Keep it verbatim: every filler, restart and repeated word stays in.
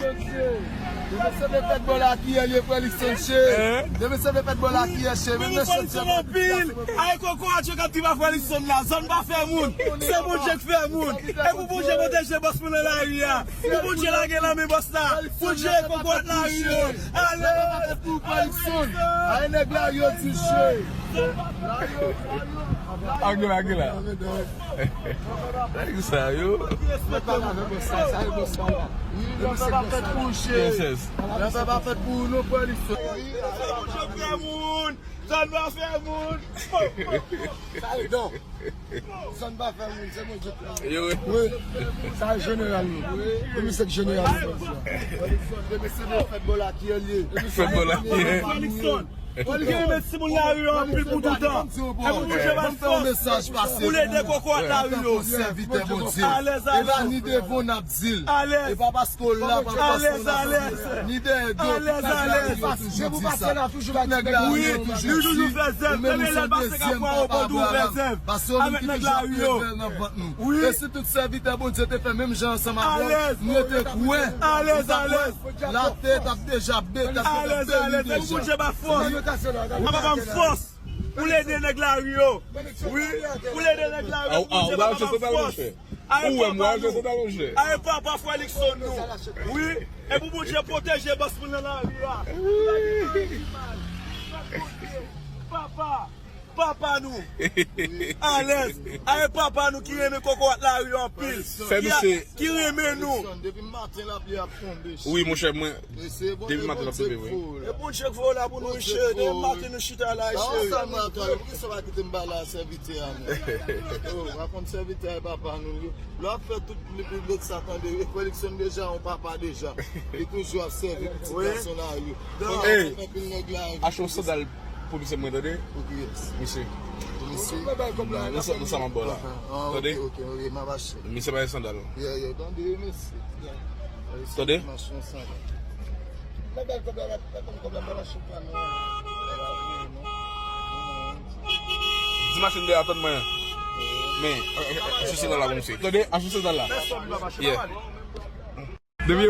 Demen se te fèt bò lakiyè l ye, frè Likson che. Demen se te fèt bò lakiyè che. Men nou fè Likson anpil. Ay, kokorat yo k ap di pa fè Likson la. Zòn pa fè moun. Se Bondye k fè moun. E pou Bondye pwoteje bòs mwen nan lari a. Pou Bondye lage lanmen bòs la. Bondye kokorat lari yo. Ale. Frè Likson. Ay, nèg lari yo di che. Lari yo, lari yo. Angle, angle. Nèg sa yo. Zòn pa fèt pou ou, cheri. Zòn pa fèt pou ou non, frè Likson. Zòn pa fè moun. Zòn pa fè moun. Zòn pa fè moun, se Bondye k fè moun. Wi. Sa jeneral nou. Demen se jeneral nou. Demen se fèt bò lakiyè l ye. Fèt bò lakiyè. Frè Likson. Bondye renmen timoun lari yo anpil pou toutan. E pou Bondye ba l fòs pou l ede kokorat lari yo. Alèz, alèz. E pa ni devan n ap di l. Alèz. E pa paske w la, pa paske w la. Ni dèyè do, tout nèg lari yo toujou di sa. Tout nèg lari yo toujou di ou menm ou se dezyèm papa Abraram. Paske ou menm ki toujou ap leve l nan vant nou. E si tout sèvitè Bondye te fè menm jan ansanm avè w, nou te kwè, nou ta kwè. Latè t ap deja beni, latè t ap beni deja. Alèz, alèz. Pou Bondye ba fòs. Papa ba m fòs. Pou l ede nèg lari yo. Wi. Pou l ede nèg lari yo. Pou Bondye ba m fòs. Aye papa nou. Aye papa frè Likson nou. Wi. E pou Bondye pwoteje bòs mwen nan lari a. Papa. Papa nou. Alèz. Aye papa nou ki renmen kokorat lari yo anpil. Ki renmen nou. Depi maten lapli ap tonbe. Wi, monchè, mwen. Depi maten ap tonbe, wi. E Bondye k voye w la pou nou, cheri. Depi maten nou chita la, cheri. Sa w sa maten, poukisa w pa kite m pale a sèvitè a, non? Oh, pa konn sèvitè a, papa nou, wi. Lè w ap fè tout li pou lòt sa tande, frè Likson deja yon papa deja. Li toujou ap sèvi pitit gason lari. Fò n ap fè anpil nèg lari. Achte yon sandal pou misye mwen, tande? Pou kiyès? Misye. Pou misye? Nou sa, nou sa m ap ba w la. Tande? Ok, ok, ok, m ap achte. Misye pa gen sandal. Yeah, yeah, tande, mesye. Tande? Mache yon sandal. Di machin dèyè a tann mwen. Men, achte sandal la pou misye. Tande? Achte sandal la. Yeah. Depi